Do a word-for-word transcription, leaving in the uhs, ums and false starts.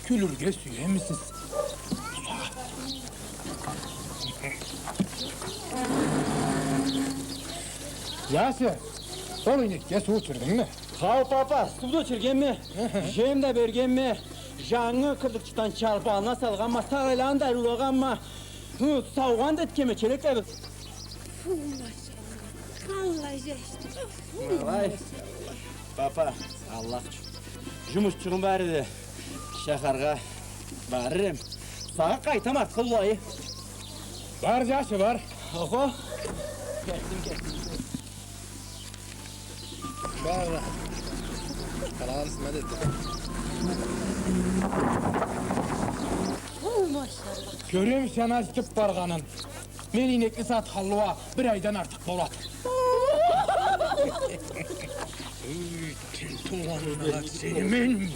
Кюлюрге сюемисиз? Джаши, ол ийнекге суу ичирдингми? Хау, папа, суу да ичиргенме, джем да бергенме, джангы кырдыкчыкъдан чалпанын салгъанма, сарайланы да уругъанма, хы, саугъан да этгенме, челек да бир. Фу, машалла. Аллах джашты. Алай. Папа, Аллах ючюн. Джумушчугъум бар эди. Шахаргъа барыр эм. Сагъа къайтама артыкъ уллу. Бар, джаши, бар. Охо. Кетдим, кетдим. Бар. Къалгъан сыман этди. Ой, машалла. Кёремисе, аны ачытып баргъанын. Мен ийнекни сатханлы уа бир айдан артыкъ болады. Ой, тил туугъанына сени мен.